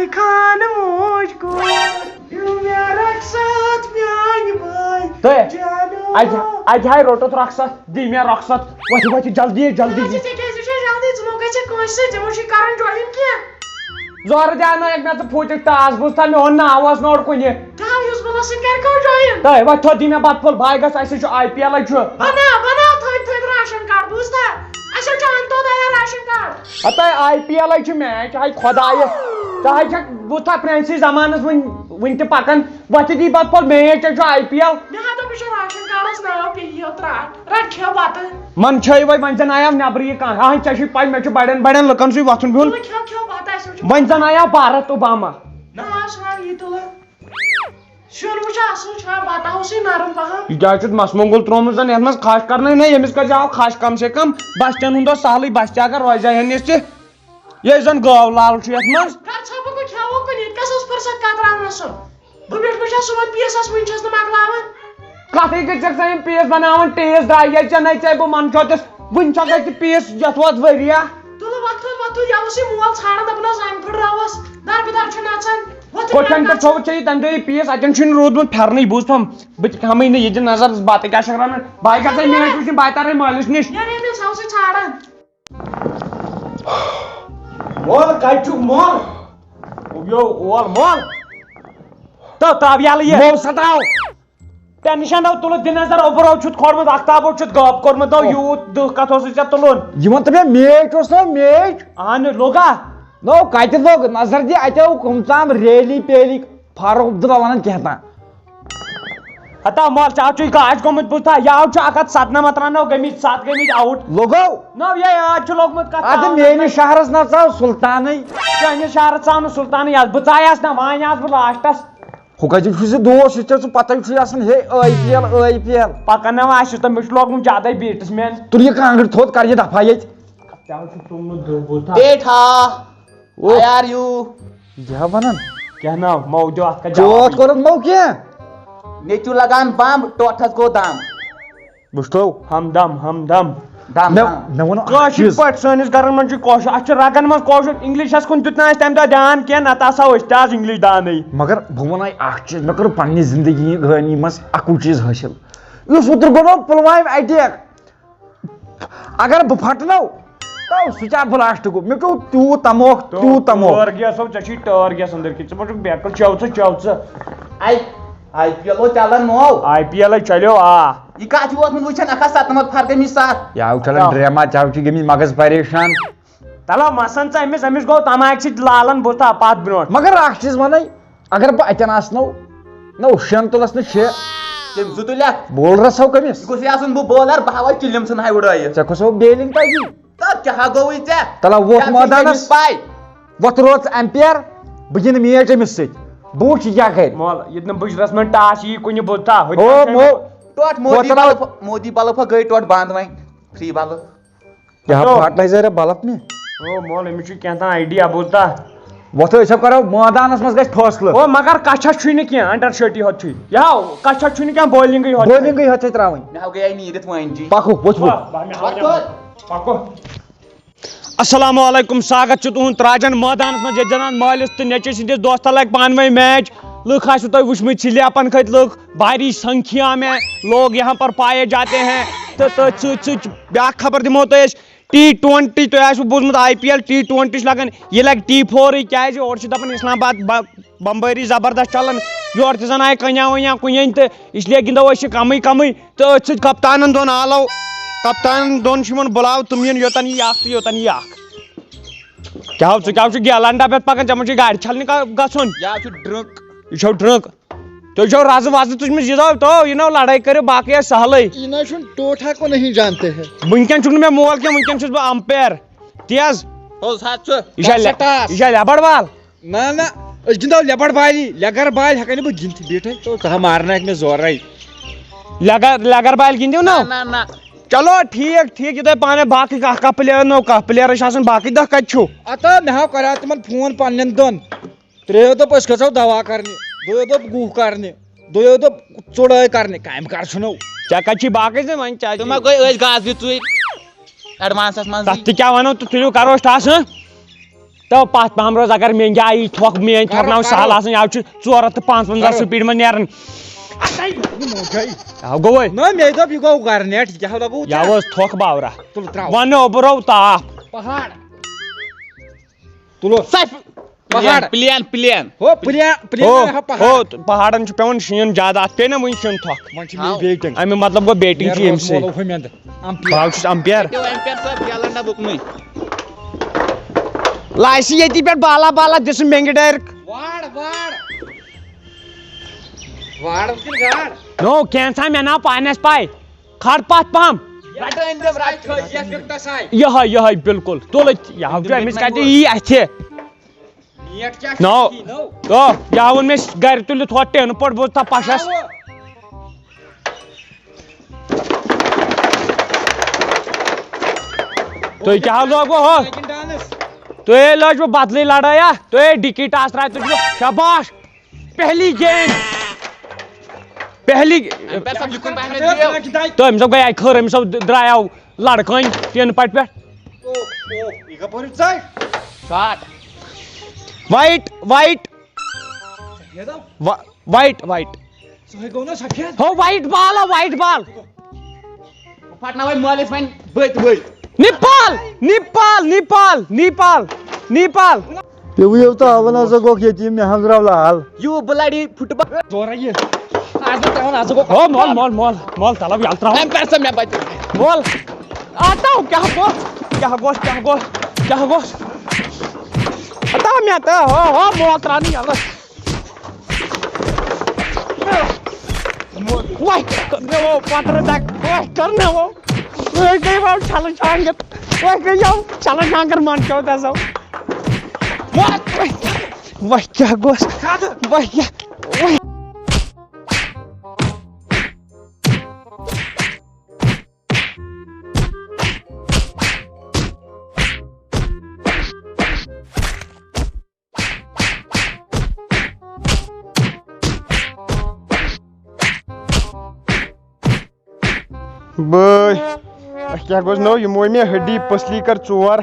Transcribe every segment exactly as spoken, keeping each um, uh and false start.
خان موج کو، یِم مےٚ رۄخصت میانہِ بٲے تہٕ جانو۔ اَتہِ، اَتہِ ہاے روٚٹُتھ رۄخصت، دِ مےٚ رۄخصت۔ وۄتھِ، وۄتھِ، جلدی، جلدی۔ ژٕ کیٛازِ، ژےٚ کیٛازِ چھُے جلدی؟ ژٕ ما گژھِ کٲنٛسہِ سۭتۍ، ژےٚ ما چھُے کَرُن join کینٛہہ؟ زورٕ دیٛاونٲیِکھ مےٚ ژٕ پھوٗٹِتھ ٹاس، بوٗزتھا میون ناو اوس نہٕ اورٕ کُنہِ۔ تھاو یُس بہٕ لَسٕے کَرِ کَو join۔ تہٕ وۄتھ تھوٚد دِ مےٚ بَتہٕ پھوٚل، بھاے گژھ، اَسہِ چھُ آی پی ایلٕے چھُ۔ بَناو، بَناو، تھٔدۍ تھٔدۍ راشن کارڈ، بوٗزتھا؟ اَسہِ حظ چھُ اَنتو دَیا راشن کارڈ۔ ہَتاے آی پی ایلٕے چھُ میچ، ہاے خۄدایہِ۔ ژٕ ہاے چھَکھ بوٗزتھا پرٛٲنسٕے زمانَس وٕنہِ، وٕنہِ تہِ پَکان۔ وۄتھِ دی بَتہٕ پھوٚل، میچ حظ چھُ آی پی ایل۔ مےٚ ہا دوٚپ، یہِ چھُ راشن کارڈَس ناو، پیٚیہِ یہِ ترٛٹھ۔ رَٹ کھیٚو بَتہٕ۔ من چھٲیِو وۄنۍ، وۄنۍ زن آیاو نٮ۪برٕ یہِ کانٛہہ۔ اہن، ژےٚ چھُے پَے، مےٚ چھُ بڑٮ۪ن بڑٮ۪ن لُکن سۭتۍ وۄتھُن بِہُن۔ تُلہٕ کھیٚو، کھیٚو بتہٕ، اَسہِ وٕچھُن۔ وۄنۍ زن آیاو بھارت اوباما۔ نہ، آز چھُ وۄنۍ یی تُلہٕ۔ سیُن وٕچھ اَصٕل چھُ، بتہٕ اوسُے نرم پہم۔ یہِ کیٛاہ چھُتھ مس مۄنگُل ترٛوومُت زن یتھ منٛز خش کرنے نہ، ییٚمِس کتہِ آو خش کم سے کم؟ بس تہِ ہن ہُنٛد اوس سہلٕے، بس تہِ اگر روزِ ہا ہن نِس تہِ۔ یہِ زن گٲو لال چھُ یتھ منٛز۔ کر ژھۄپہٕ، بہٕ کھیٚوو کُنہِ، ییٚتہِ کس اوس فرصت کتراونس سُہ؟ بہٕ بیٖٹھمٕے چھَس صُبحن پیٖسَس، وٕنہِ چھَس نہٕ مۄکلاوان۔ کَتھٕے کٔرۍ ژےٚ یِم پیٖس بَناوان، ٹیس درٛاے ییٚتہِ ژےٚ، نَے ژےٚ بہٕ منٛدچھو تِس، وٕنہِ چھَکھ اَتہِ پیٖس یَتھ ووت ؤریا۔ تُلہٕ وۄتھُن وۄتھُن، یَوٕ چھُے مول ژھانٛڈان، دَپان اوس زَنٛگ پھٕٹراوَس، دَربٕدَر چھُ نَژان۔ وۄتھُن کوٚت چھَن وۄتھُن پٮ۪ٹھ نَژان۔ تھوٚوُتھ ژےٚ یہِ تَمہِ دۄہ یہِ پیٖس؟ اَتٮ۪ن چھُے نہٕ روٗدمُت پھٮ۪رنٕے، بوٗزتھم، بہٕ تہِ کھٮ۪مٕے نہٕ یہِ تہِ نظر، بَتہٕ کیٛاہ چھَکھ رَنان؟ بہٕ ہا گژھٕ میچ وٕچھِنۍ، بہٕ ہا تَرَے مٲلِس نِش۔ نیرے مےٚ ساوسٕے ژھانٛڈان۔ مول، کَتہِ چھُکھ مول؟ یو، اول مول۔ تو تاب یلہٕ یہِ۔ مول ستاو۔ ٹینشن دو تُلُتھ دِ نظر، اوٚبرو چھُتھ کھوڑمُت، اختابو چھُتھ غٲب کوٚرمُت، دو او۔ یوٗت دٕہ کتھ اوسُے ژےٚ تُلُن؟ یہِ وَن تہٕ مےٚ، میچ اوس نا میچ؟ اہن لوگا۔ نو کتہِ لوگ؟ نظر دِ، اَتہِ آو کٕم تام ریلی پیلی، فاروق عبداللہ ونان کینٛہہ تام۔ ہتا مول، ژےٚ چھُے گاش گوٚمُت بوٗزتھا؟ یاو چھُ اکھ ہتھ ستنمتھ رنو گٔمٕتۍ، ستھ گٔمٕتۍ آوُٹ۔ لوگو؟ نو، یے یاد چھُ لوگمُت کتھ اَدٕ تام۔ میٲنِس شہرس نہ ژاو سلطانٕے۔ چٲنِس شہرس ژاو نہٕ سلطانٕے یاد، بہٕ ژایاس نہ، وۄنۍ آس بہٕ لاسٹس۔ ہُہ کتہِ چھُے ژٕ دوس، یُس ژےٚ ژٕ پتہ چھُے آسان، ہے، I P L, I P L. پکان نہ آسہِ تہٕ مےٚ چھُ لوگمُت زیادے بیٹس مین۔ تُل یہِ کانٛگٕر تھوٚد، کر یہِ دفا ییٚتہِ۔ ژےٚ چھُ تُلمُت دُہ بوٗزتھا؟ بیٹھا۔ او۔ I are you? یہِ ہا ونان۔ کیٛاہ ناو؟ مو دیو اتھ کا چوتھ جواب۔ کوٚرُتھ مو کینٛہہ؟ نیٚچوٗ لگان بمب، ٹوٹھس گوٚو دم۔ وٕچھتو؟ ہمدم، ہمدم۔ دم، مےٚ، دم۔ مےٚ ووٚن اکھ کٲشِر چیٖز۔ پٲٹھۍ سٲنِس گرن منٛز چھُ کٲشُر، اَسہِ چھُ رگن منٛز کٲشُر، انگلشس کُن دیُت نہٕ اَسہِ تَمہِ دۄہ دیان کینٛہہ، نتہٕ آسہٕ ہاو أسۍ تہِ آز انگلش دانٕے۔ مگر بہٕ وَنَے اکھ چیٖز، مےٚ کٔر پننہِ زندگی ہٕنٛدۍ منٛز اَکُے چیٖز حٲصِل۔ یُس اوترٕ گوٚو نہ پُلوامہِ اٹیک، اگر بہٕ پھٹنو، تو سُہ کیٛاہ بلاسٹ گوٚو؟ مےٚ پیوٚو تیوٗت تموکھ، تو تیوٗت تموکھ۔ ٹٲر گیس ہو، ژےٚ چھی ٹٲر گیس أنٛدٕرۍ کِنۍ، ژٕ ما چھُکھ بیکل، چیو ژٕ، چیو ژٕ۔ آی، آی پی ایل اوس چلان نوو۔ آی پی ایل ہے چلیو، آ۔ یہِ کتھ چھُ ووتمُت وٕچھان، اکھ ہتھ ستنمتھ فرق أمِس ساتھ۔ یاو چلان آ۔ ڈرامہ، چاو چھِ گٔمٕتۍ مغز پریشان۔ تَلہ مسن ژٕ أمِس، أمِس گوٚو تماکہِ سۭتۍ لالن بوٗزتھا پتھ برونٛٹھ۔ مگر اکھ چیٖز ونے، اگر بہٕ اتٮ۪ن آسنو، نہ شٮ۪ن تُلس نہٕ شےٚ۔ تٔمۍ زٕ تُلکھ۔ بولرس ہو کٔمِس؟ یہِ گوٚژھ یہِ آسُن بہٕ بولر، بہٕ ہاوے چِلم ژھٕنہٕ ہاے اُڑٲیِتھ۔ ژےٚ کۄس ہو بیلنگ تگی؟ تہٕ کیٛاہ ہا گوٚوُے ژےٚ؟ تَلہ ووت کیٛاہ چھُے مٲدانس۔ تٔمِس پاے؟ وۄتھ روز امپیر، بہٕ گِنٛدٕ میچ أمِس سۭتۍ، بہٕ وٕچھِ یہِ کیٛاہ کرِ۔ مول، ییٚتہِ نہٕ بُجرس منٛز ٹاس یی کُنہِ بوٗزتھا، ہُتہِ او چھُنہٕ مو-، ٹوٹھ Modi hotel bluff, Modi bluff گٔے ٹوٹھ بنٛد وۄنۍ، فری بلف۔ یہِ ہا ہتو۔ پھاٹنٲے زِ رے بلف مےٚ۔ او مول، أمِس چھُ کینٛہہ تام آیڈیا بوٗزتھا۔ وۄتھو، أسۍ ہا کرو مٲدانس منٛز گژھِ فٲصلہٕ۔ او مگر کچھس چھُے نہٕ کینٛہہ، انڈر شیٹی ہوت چھُے۔ یہِ ہا کچھس چھُے نہٕ کینٛہہ، بولنگٕے ہوت چھُے۔ بولنگٕے ہوت چھے ترٛاوٕنۍ۔ مےٚ ہا گٔیے نیٖرِتھ وۄنۍ جی۔ پکو، ؤتھِو۔ واہ، واہ، مےٚ ہا پکو۔ پکو۔ السلام علیکم، سواگت چھُ تُہُنٛد تراجن مٲدانس منٛز، ییٚتہِ زن مٲلِس تہٕ نیٚچوِ سٕنٛدِس دوستس لگہِ پانہٕ ؤنۍ میچ۔ لُکھ آسِوٕ تۄہہِ وٕچھمٕتۍ، سلیپن کھٔتۍ لُکھ، بھاری سنکھیا میں لوگ یہاں پر پائے جاتے ہیں۔ تہٕ تٔتھۍ سۭتۍ سۭتۍ بیٛاکھ خبر دِمو تۄہہِ أسۍ، ٹی ٹُوَنٹی، تۄہہِ آسِوٕ بوٗزمُت I P L T twenty چھُ لگان، یہِ لگہِ ٹی فورٕے، کیٛازِ اورٕ چھِ دپان اسلام آباد ب-، بمبٲری زبردست چلان، یورٕ تہِ زن آیہِ کنیا ونیا کُنٮ۪ن تہٕ اس لیے گِنٛدو أسۍ یہِ کمٕے کمٕے۔ تہٕ أتھۍ سۭتۍ کپتانن دۄن آلو، کپتانن دۄن چھُ یِمن بُلاو، تِم یِن یوٚتن یی اکھ تہٕ یوٚتن یی اکھ۔ کیٛاہ ہو، ژٕ کیٛاہ ہو چھُکھ گیلن ڈبس پکان؟ ژےٚ ما چھُے گاڑِ چھلنہِ کا-، گژھُن؟ یا چھُ ڈرنک۔ یہِ چھو ڈرنک۔ تُہۍ چھو رزٕ وزٕ تُجمٕژ، یہِ دو تو، یہِ نو لڑٲے کٔرِو، باقٕے آسہِ سہلٕے۔ یہ نہ چھُنہٕ ٹوٹھا کو نہیں جانتے ہیں۔ وٕنکیٚن چھُکھ نہٕ مےٚ مول کینٛہہ، وٕنکیٚن چھُس بہٕ امپیر۔ تیز۔ پوٚز ہا چھُ۔ یہِ چھا لے-، سٹاس۔ یہِ چھا لیبڑ وال؟ نہ، نہ، أسۍ گِنٛدو لٮ۪بڑ بالی، لٮ۪گر بالہِ ہٮ۪کَے نہٕ بہٕ گِنٛدِتھ، بیٹھے تو، ژٕ ہا مارناکھ مےٚ زورے۔ لٮ۪گر، لٮ۪گر بالہِ گِنٛدِو نا؟ نہ، نہ، نہ۔ چلو، ٹھیٖک، ٹھیٖک، یہِ تۄہہِ پانَے باقٕے کانٛہہ، کانٛہہ player نو، کانٛہہ player چھِ آسان باقٕے دَہ کَتہِ چھُو؟ اَتہ مےٚ ہاو کَریو تِمَن فون پنٛنٮ۪ن دۄن۔ ترٛیٚیو دوٚپ، "أسۍ کھژو دوا کَرنہِ"، دۄیو دوٚپ، "گُہہ کَرنہِ"، دۄیو دوٚپ، "ژُڑٲے کَرنہِ"، کامہِ کَر ژھٕنو؟ ژےٚ کَتہِ چھُے باقٕے زٕ وۄنۍ، ژےٚ تِم ہا گٔے أتھۍ گاسہٕ بِژُرۍ advance منٛزٕے۔ تَتھ تہِ کیٛاہ وَنو تہٕ تُلِو کَرو أسۍ ٹاس، ہہ؟ تو پتھ پہم روز، اگر مینگہِ آیی تھۄکھ، میٲنۍ تھۄکھ ناو سہل آسان، یاو چھُ ژور ہتھ تہٕ پانٛژوَنٛزاہ کرو۔ سپیڈ منٛز نیران۔ آو گوٚوے؟ نہ، مےٚ دوٚپ یہِ گوٚو گۄڈٕنیتھ، یہِ کیٛاہ دَپو ژےٚ؟ یاو ٲس تھۄکھ باورہ۔ تُل ترٛاو۔ ونہٕ اوٚبرو تاپھ۔ پہاڑ۔ تُلو۔ سۄ پہاڑ۔ Plain, plain. ہو، پلین، پلین ہو، ہا پہاڑ۔ ہو، پہاڑن چھُ پٮ۪وان شیٖن زیادٕ، اتھ پیٚیہِ نہ وُنہِ شیٖن تھۄکھ۔ وۄنۍ چھِ مےٚ ہاو۔ بیٹنگ۔ امیُک مطلب گوٚو بیٹنگ چھِ ییٚمہِ سۭتۍ۔ ہُمٮ۪ن۔ بہٕ حظ چھُس امپیر۔ دیو امپیر صٲب، یلہٕ نہ بُکنُے۔ لاسہِ ییٚتی پٮ۪ٹھ بالا بالا دِژٕ مینگہِ ڈایرک۔ واڑ، واڑ۔ واڑ کِنہٕ گاڑ؟ نو، کینٛژھا مےٚ ناو پانس پاے۔ کھڑ پتھ پہم۔ رٹہٕ أنۍ دِم، رٹہٕ کھٲج، یتھ وِکٹس آیہِ۔ یِہوٚے، یِہوٚے، بِلکُل۔ تُل أتۍ، یہِ ہاو أنۍ چھُ دِم أمِس بِلکُل۔ کَتہِ یی اَتھِ۔ نیٹ کیٛاہ چھُ نو۔ یہِ نو؟ تو، یہِ ہاوُن مےٚ گرِ تُلِتھ ہۄتھ ٹینہٕ پٲٹھۍ بوٗزتھا پَشَس۔ تُہۍ کیٛاہ حظ لوگوُ ہُہ؟ لیکن ڈانس۔ تُہۍ ہے لٲجوُ بدلٕے لڑٲے ہا؟ تُہۍ ہے ڈِکی ٹاس ترٛایہِ تُہۍ چھِو شاباش۔ پہلی گیم۔ پہلی۔ امپیر صٲب، یہِ کُن پہم دیو۔ تو أمِس گٔے اَکہِ خٲر، أمِس درٛایاو لڑکٲنۍ ٹینہٕ پٹہِ پٮ۪ٹھ۔ او، او، یہِ کپٲرۍ ژاے؟ شاٹ۔ White, white. یہِ دَو۔ وا-، وایٹ، وایٹ۔ سُہ ہے گوٚو نا سفید۔ ہو، وایٹ بال، ہو، وایٹ بال۔ بہٕ پھٹناوے مٲلِس وۄنۍ بٔتۍ ؤتۍ۔ نیپال، نیپال، نیپال، نیپال، نیپال۔ پیوٚو یہِ تاوَن ہسا گوٚکھ ییٚتہِ یہِ مےٚ ہَنٛزراو لال۔ You bloody football۔ زورا یہِ۔ آز بہٕ ترٛاوَن، آز گوٚو۔ ہو، مول، مول، مول، مول، تَلَو یَلہٕ ترٛاوَن۔ أمۍ پٮ۪ٹھ سا مےٚ بَچہِ۔ مول۔ آ، تَو، کیٛاہ گوٚو؟ کیٛاہ گوٚو؟ کیٛاہ گوٚو؟ کیٛاہ گوٚو؟ آ، تَو مےٚ تہٕ، ہو، ہو، مول ترٛاونہٕ یَلہٕ۔ وۄنۍ کر مےٚ وو پترٕ دگ، وۄنۍ کر مےٚ وو، وۄنۍ گٔے وو چھلٕچ آنٛگٕر، وۄنۍ گٔے یو چھلٕچ آنٛگٕر من کیو دَزو۔ وۄنۍ، وۄنۍ، وۄنۍ کیٛاہ گوٚژھ؟ وۄنۍ کیٛاہ؟ وۄنۍ۔ بٲے، اَسہِ کیٛاہ گوٚژھ نو؟ یِمو مےٚ ہڈی پٔسلی کٔر ژور۔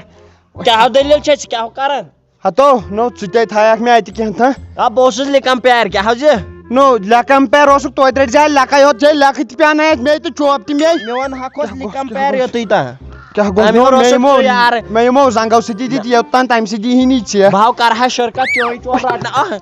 کیٛاہ دٔلیٖل چھےٚ؟ ژٕ کیٛاہ کران؟ ہتو، نو، ژٕ تہِ تھایکھ مےٚ اَتہِ کینٛہہ تھا۔ آ، بہٕ اوسُس لِکَمپیر، کیٛاہ حظ یہِ؟ نو، لِکَمپیر اوسُکھ توتہِ رٔٹۍ زِ لَکَے یوت چھے لَکھٕ تہِ پیٛانٲیِتھ مے تہٕ چوب تہِ مے۔ مےٚ وَن ہا کۄس کیٛاہ گوٚژھ، لِکَمپیر کیٛاہ یوتُے تام؟ کیٛاہ گوٚژھ؟ تَمیُک نو، روٚستُے مے یِمو، یار۔ مے یِمو زنٛگو سۭتی دِتۍ یوٚتام تَمہِ سۭتۍ دی ہی نہٕ ژےٚ۔ بہٕ ہاو کَرٕ ہا شرکت چٲنۍ چوب رَٹنہٕ۔ آہ،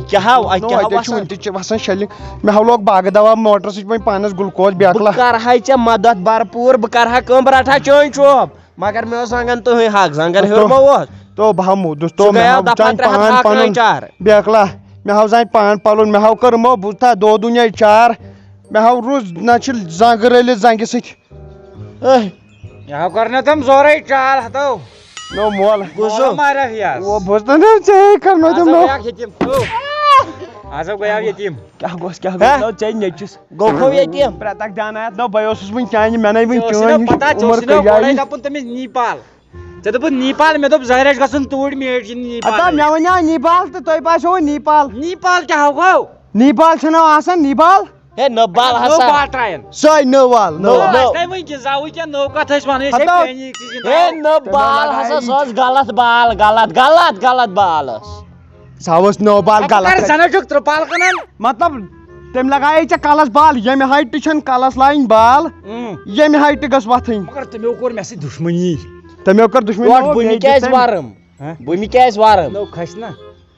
کیٛاہ ہاو، اَتہِ نو، کیٛاہ ہاو اَتہِ چھُ وَسان؟ وُنہِ تہِ چھِ وَسان شیلِنٛگ۔ مےٚ ہاو لوگ باغہٕ دوا موٹرٕ سۭتۍ وۄنۍ پانَس گلوکوز بیکلا۔ بہٕ کَرٕ ہا ژےٚ مدد بھرپوٗر، بہٕ کَرٕ ہا کٲم، بہٕ رَٹہٕ ہا چٲنۍ چوب۔ مگر مےٚ اوس زنٛگن تُہٕنٛدۍ حق، زنٛگن ہیوٚر ما اوس؟ تو بہٕ ہا موٗدُس، تو ژٕ مےٚ گٔیاو ہاو دفعہ چانہِ ترٛےٚ ہتھ پان حق پنُن۔ رٔنۍ چار۔ بیکلا، مےٚ ہاو زنٛگہِ پان پلُن، مےٚ ہاو کٔر مو بوٗزتھا دو دُنیا چار، مےٚ ہاو روٗز نہ چھِ زنٛگہٕ رٔلِتھ زنٛگہِ سۭتۍ۔ اے۔ مےٚ ہاو کٔر نہ تِم زورے چار ہتو۔ نو مول۔ بوٗزُو؟ مارکھ یس۔ او بوٗز نہ، نہ، ژےٚ ہے کٔر نہ تِم آز نو۔ گوٚیاکھ یتیٖم۔ او۔ آز گوٚیاو یتیٖم۔ کیٛاہ گوٚژھ، کیٛاہ ہہ؟ گوٚژھ، نو ژےٚ نیٚچوِس۔ گوٚو کھو یتیٖم۔ پرٛتک دیان آیت نو، بہٕ اوسُس وُنہِ چانہِ، مےٚ نے وُنہِ ژےٚ اوسُے چٲنۍ نا ہِش پتہ، ژےٚ عمر اوسُے نا کٔہۍ گۄڈے آیہِ۔ دپُن تٔمِس نیپال۔ ژےٚ دوٚپُتھ نیپال، مےٚ دوٚپ ظٲہِر آسہِ گژھُن توٗرۍ، میچ گِنٛدنہِ نیپال۔ ادا مےٚ وَنیٛاو نیپال تہٕ تۄہہِ باسیووُ نیپال۔ نیپال کیٛاہ ہو گوٚو؟ نیپال چھُنہ آسان نیپال۔ ہے نٔو بال نٔو ہسا۔ بال ترٛایَن۔ سۄے نٔو بال، نٔو نٔو بال۔ بال۔ آسہِ نَے وٕنہِ کہِ زاوٕے کیٛاہ نٔو کَتھ ٲسۍ وَنان، أسۍ ہے ہتو۔ پرٛٲنی چیٖز یِم ہے ترٛاوو۔ نٔو بال ہسا، سۄ ٲس غلط بال، غلط، غلط، غلط بال ٲس۔ سۄ ٲس نٔو بال، اَتھ غلط۔ کر زَنہٕ چھُکھ ترٛپال کٕنان۔ مطلب، تٔمۍ لگایے ژےٚ کلس بال، ییٚمہِ ہایٹہِ چھَنہٕ کلس لاگٕنۍ بال، اۭں۔ ییٚمہِ ہایٹہِ گٔژھ وۄتھٕنۍ۔ مگر تٔمۍ کوٚر مےٚ سۭتۍ دُشمنی۔ تٔمۍ کوٚر دُشمنی، گۄڈٕ نو، بہٕ مےٚ بیٚیہِ کیٛازِ دِتۍ تٔمۍ۔ وَرم؟ ہہ؟ بہٕ مےٚ کیٛازِ وَرم؟ نو کھسہِ نا۔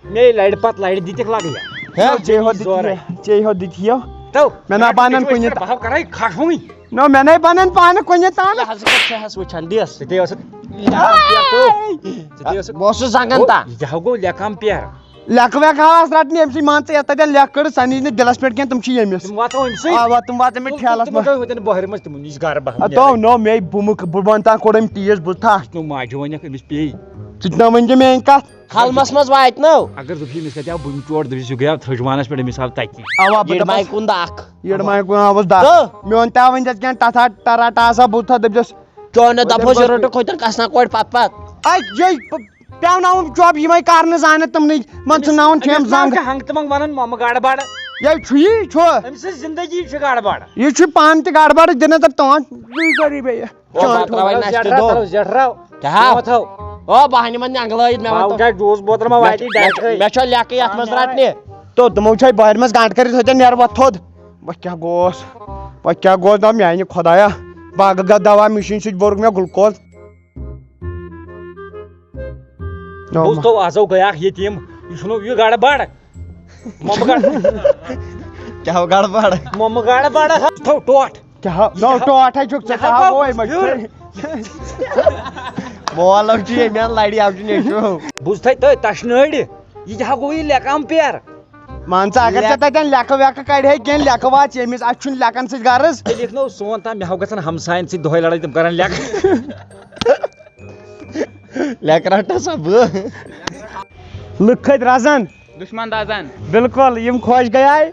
مے لڑِ پتہٕ لڑِ دِتِکھ لگہٕ یا۔ ہہ؟ ژےٚ یوت دِتۍ زورے۔ یہِ، ژےٚ یوت دِتۍ یو۔ تو۔ مےٚ نا بنن کُنہِ تہٕ۔ بہٕ ہاو کرے کھٹھوٕے۔ نو، مےٚ نے بنن پانہٕ کُنہِ تام۔ یہِ حظ کَتھ چھِ حظ وٕچھان، دِس۔ ژٕ تہِ ٲسٕکھ۔ ژٕ تہِ ٲسٕکھ۔ بہٕ اوسُس زنٛگن تام۔ یہِ ہا گوٚو لیکھان پیرٕ۔ لیکھٕ ویکھٕ ہاو اَتھ رَٹنہِ، أمۍ سٕے مان ژٕ یَتھ تَتٮ۪ن لیکھٕ کٔڑ، سۄ نی نہٕ دِلَس پٮ۪ٹھ کینٛہہ، تِم چھِ ییٚمِس۔ تِم واتو أمۍ سٕے۔ آ، واتہٕ تِم واتہٕ أمِس تِم، ٹھیلَس تِم منٛز۔ گٔے ہوتٮ۪ن بۄہرِ منٛز تِمَن نِش گَرٕ بہٕ ہاو اَدٕ نیران۔ تو نو مے بُمہٕ بُبَن تام کوٚڑ أمۍ تیز بُتھا۔ نو ماجہِ وَنٮ۪کھ أمِس پیٚیہِ۔ ژٕ تہِ نہ ؤنۍ زِ میٛٲنۍ کَتھ۔ حلمس منٛز واتہِ نو۔ اگر دوٚپُس أمِس کَتہِ آو بُمہِ چوٹ، دٔپِس یہِ گٔیاو تھٔج وانَس پٮ۪ٹھ، أمِس آو تَتی۔ اَوا، بہٕ ییٚلہِ دَپَس، ماے کُن دَکھ۔ ییٚلہِ ماے کُن آوُس دَکھ۔ تہٕ؟ میون تہِ آو وۄنۍ تَتہِ کینٛہہ ٹَتھا ٹَرا ٹاسا بُتھا، دٔپِس۔ چون نہ دَپہوس یہِ روٚٹُکھ ہوٚتٮ۪ن کَسنا کورِ پَتہٕ پَتہٕ۔ اَے یے پ-، پیٛاوناوُن چوب یِمَے کَرنہٕ زانَتھ تِمنٕے، وۄنۍ ژھٕنناوُن چھِ یِم أمِس ناو زنٛگ۔ چھِ ہنٛگہٕ تہٕ منٛگہٕ وَنان مۄمہٕ گاڈٕ باڈٕ۔ یے چھُ یی چھُ۔ أمۍ سٕنٛز زِندگی چھِ گاڈٕ باڈٕ۔ یہِ چھُ پانہٕ تہِ گاڈٕ باڈٕ دِنَس تہٕ تُہُنٛد یہِ کَرِ بیٚیہِ۔ او، بہٕ ترٛاوَے نَشہِ زیٹھراو، دۄہ۔ ترٛاو زیٹھراو۔ کیٛاہ؟ برونٛٹھ تھاو۔ او بہٕ ہا نِمن نٮ۪نٛگلٲیِتھ، مےٚ ؤنۍ تو۔ کیٛاہ جوٗس بوتل ما مےٚ واتی چھُ، ڈٮ۪کہٕ؟ مےٚ چھُ لیکہٕ یتھ منٛز رٹنہِ۔ تو تِمو چھے بارِ منٛز گنٛڈ کٔرِتھ، ہوٚتٮ۪ن نیر وۄتھ تھوٚد۔ بہٕ کیٛاہ گوس؟ بہٕ کیٛاہ گوس؟ دپ میانہِ خۄدایا، باغہٕ گا دوا مِشیٖن سۭتۍ بوٚرُکھ مےٚ گلوکوز۔ بوز تو، آز آو گٔیاکھ ییٚتیٖم، یہِ چھُنہٕ یہِ گڑبڑ۔ مۄمہٕ گڑ-، کیٛاہ ہو گڑبڑ؟ مۄمہٕ گڑبڑ ہا۔ تھو ٹوٹھ۔ کیٛاہ ہو؟ نو ٹوٹھ ہے چھُکھ ژےٚ، کیٛاہ ہو ووے مےٚ ہیوٚر؟ چھُے۔ مولو چھُ ییٚمہِ اندٕ لڑِ، اَو چھُ نیٚچوٗ۔ بوز تھے تہٕ تشنٲڑِ، یہِ کیٛاہ گوٚو یہِ لیٚکام پیر؟ مان ژٕ، اگر ژےٚ تتٮ۪ن لیٚکہٕ ویٚکہٕ کڑِ ہے کینٛہہ، لیٚکہٕ واژ ییٚمِس، اَسہِ چھُنہٕ لیٚکن سۭتۍ غرض۔ تیٚلہِ لیکھنو سون تام، مےٚ ہاو گژھان ہمساین سۭتۍ دۄہے لڑٲے، تِم کران لیٚکہٕ۔ لیٚکہٕ رٹا سا بہٕ۔ لُکھ کھٔتۍ رزن۔ دُشمن دزن۔ بِلکُل، یِم خۄش گٔیے،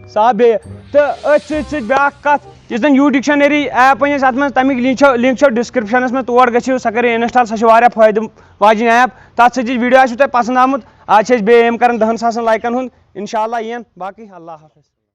سۄ آو بیٚیہِ۔ تہٕ أتھۍ سۭتۍ سۭتۍ بیٛاکھ کتھ، یُس زن یوٗ ڈکشنری ایپ ونہِ أسۍ اتھ منٛز، تمیُک لِنک چھو، لِنک چھو ڈسکرپشنس منٛز، تور گٔژھِو، سۄ کٔرِو انسٹال، سۄ چھِ واریاہ فٲیدٕ واجیٚنۍ ایپ۔ تتھ سۭتۍ یُس ویڈیو آسِوٕ تۄہہِ پسند آمُت، آز چھِ أسۍ بیٚیہِ aim کران دہن ساسن لایکن ہُنٛد، انشاءاللہ یِن۔ باقٕے اللہ حافظ۔